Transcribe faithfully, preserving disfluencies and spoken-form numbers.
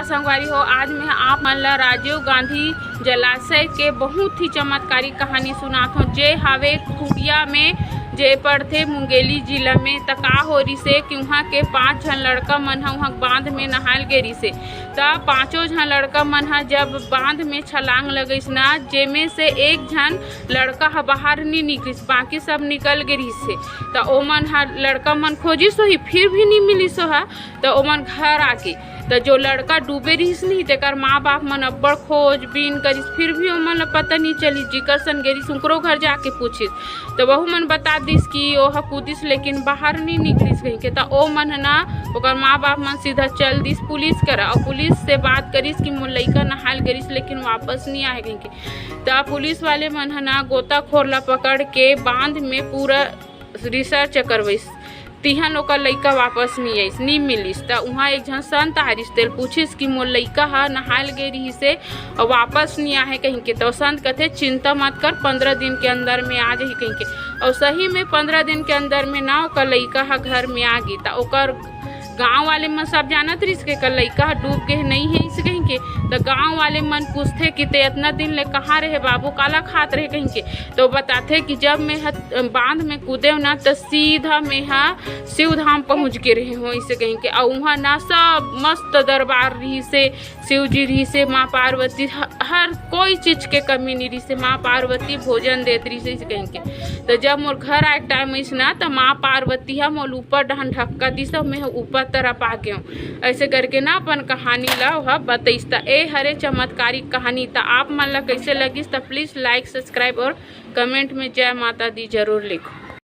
संगवारी हो, आज मैं आप मन ला राजीव गांधी जलाशय के बहुत ही चमत्कारी कहानी सुनात हूँ, जे हावे खूंटिया में, जे पड़थे मुंगेली जिला में। त का हो रिसे कि उहाँ के पांच झन लड़का मन ह उहाँ बांध में नहायल गे रिसे। त पांचों झन लड़का मन ह जब बांध में छलांग लगइस ना, जेमे से एक झन लड़का ह बाहर नी निकलिस, बाकी सब निकल गे रिसे। त ओमन ह लड़का मन खोजिस होही, फिर भी नी मिलिस होहा। त ओमन घर आके, त जो लड़का डूबे रिहिस नहीं, तेकर माँ बाप मन अब्बड़ खोजबीन करिस, फिर भी ओमन ला पता नहीं चलिस। जिकर सन गे रिहिस, उंकरो घर जाके पूछिस, त वहू मन बता दिस कि ओह कूदिस, लेकिन बाहर नहीं निकलिस कहिके। त ओ मन ह ना, ओकर माँ बाप मन सीधा चल दिस पुलिस करा, और पुलिस से बात करिस कि मोर लइका नहायल गे रिहिस, लेकिन वापस नहीं आए कहिके। त पुलिस वाले मन ह ना, गोताखोर ला पकड़ के बांध में पूरा रिसर्च करवइस, तिहन ओकर लइका वापस नी आइस, नी मिलिस। त उहाँ एक झन संत आ रिस, तेल पूछिस कि मोर लइका ह नहायल गे रिहिसे अउ वापस नी आहे कहिके। त संत कथे, "चिंता मत कर, पंद्रह दिन के अंदर में आ जाही," कहिके। अउ सही में पंद्रह दिन के अंदर में ना ओकर लइका ह घर में आ गे। त ओकर गांव वाले मन सब जानत रिस के एकर लइका ह डूब गे नहीं हे इसे कहिके। त गांव वाले मन पूछथे कि ते अतना दिन ले कहाँ रहे बाबू, काला खात रहे कहिके। त बताथे कि जब मैं ह बांध में कूदेव ना, त सीधा मैं ह शिव धाम पहुंच गे रहे हो इसे कहिके। अउ उहाँ ना सब मस्त दरबार रिहिसे, शिव जी रिहिसे, माँ पार्वती, ह-, हर कोई चीज के कमी नहीं रिहिसे, माँ पार्वती भोजन देत रिहिसे इसे कहिके। त जब मोर घर आए टाइम आइस ना, त माँ पार्वती ह मोल ऊपर डहन ढक्का दिस अउ मैं ह ऊपर तरफ आ गेव। ऐसे करके ना अपन कहानी ला ओह बतइस। त ए हरे चमत्कारिक कहानी। त आप मन ला कैसे लगिस, त please like, subscribe और comment में जय माता दी जरूर लिखो।